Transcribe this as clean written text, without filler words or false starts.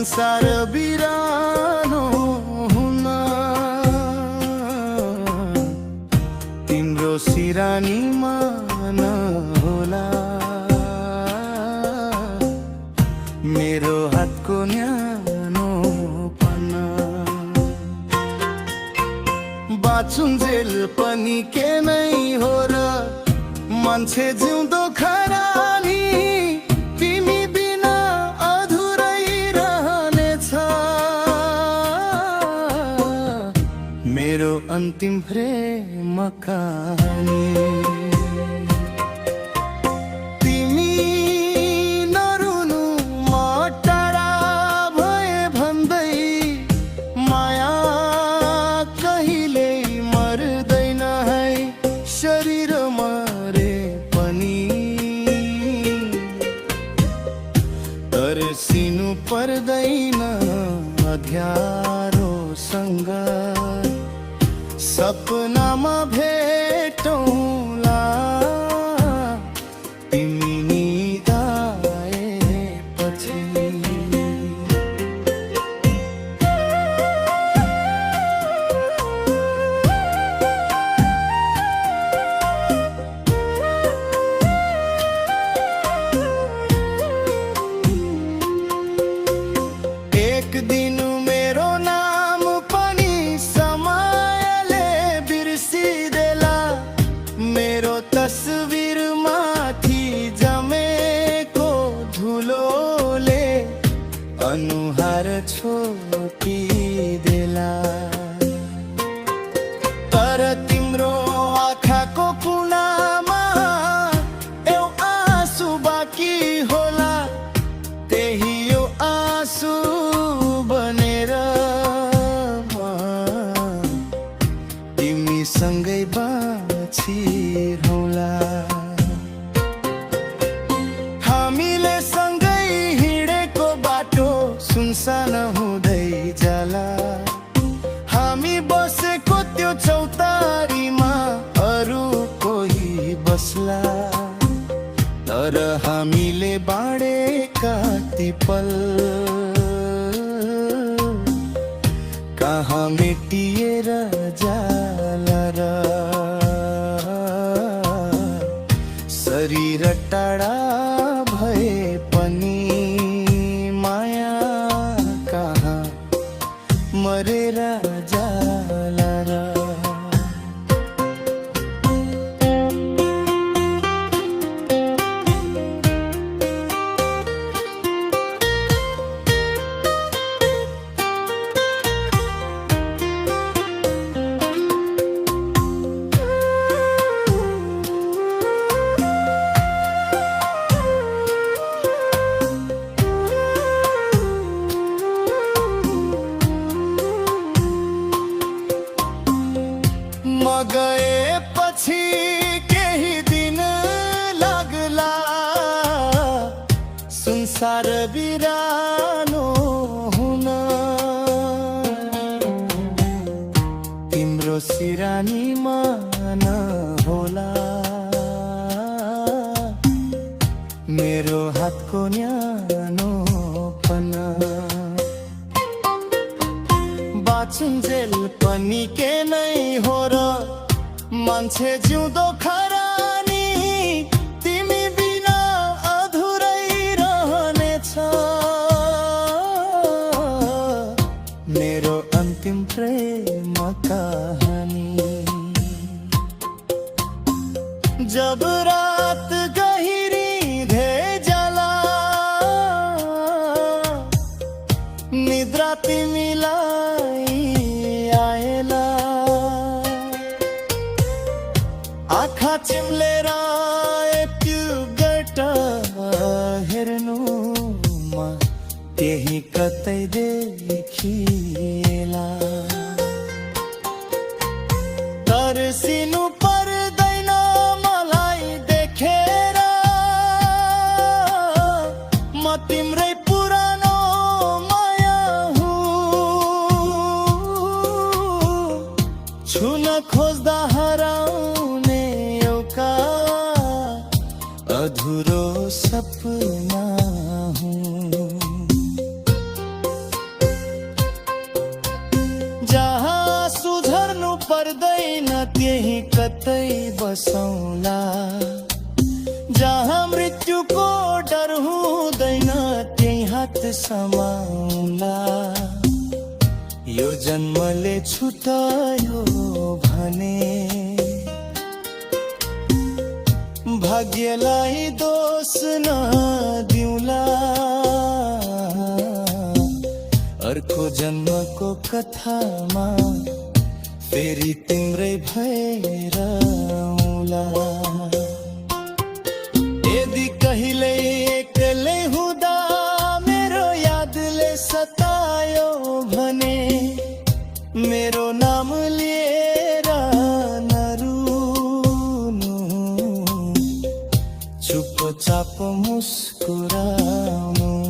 संसार बिरानो हुन तिम्रो सिरानीमा नहोला मेरो हातको न्यानोपन बाँचुन्जेल पनि के नै हो र मान्छे जिउँदो खरानी तिमी बिना अधुरै रहनेछ मेरो अन्तिम प्रेम कहानी तिमी नरुनु म टाढा भए भन्दै माया कहिल्यै मर्दैन है शरीर मरे पनि तर्सिनु पर्दैन अध्यारोसँग सपनामा भेटौँला तिमी निदाएपछि एक दिन मेरो नाम पनि समयले बिर्सिदेला मेरो तस्बिर माथि जमेको धुलोले अनुहार छोपिदेला तर तिम्रो आँखाको कुनामा एउटा आँसु बाँकी होला त्यही यो आँसु बनेर तिमीसँगै बाँचिरहँला हामीले सँगै हिँडेको बाटो सुनसान हुँदै जाला हामी बसेको त्यो चौतारीमा अरू कोही बस्ला तर हामीले बाँडेका ती पल कहाँ मेटिएर जाला र शरीर टाढा भए पनि माया कहाँ मरेर जाला र म गएपछि केही दिन लाग्ला संसार बिरानो हुन तिम्रो सिरानीमा नहोला मेरो हातको न्यानोपन बाँचुन्जेल पनि के नै हो र मान्छे जिउँदो खरानी तिमी बिना अधुरै रहनेछ मेरो अन्तिम प्रेम कहानी जब रात गहिरी धे जाला निद्रा तिमीलाई आएला आँखा चिम्लेर ट्युबबाट हेर्नुमा त्यही कतै देखिएला तर्सिनु पर्दैन मलाई देखेर म तिम्रै पुरानो माया हुँ छुन खोज्दा हराउने एउटा अधुरो सपना हूँ बसौला, जहाँ मृत्युको डर हुँदैन त्यही हात समाउला। यो जन्मले छुटायो भने भाग्यलाई दोष नदिउला, अर्को जन्मको कथामा फेरि तिम्रै भएर आउँला। यदि कहिले एक्लै हुँदा मेरो यादले सतायो भने मेरो नाम लिएर नरुनु, चुपचाप मुस्कुराउनु।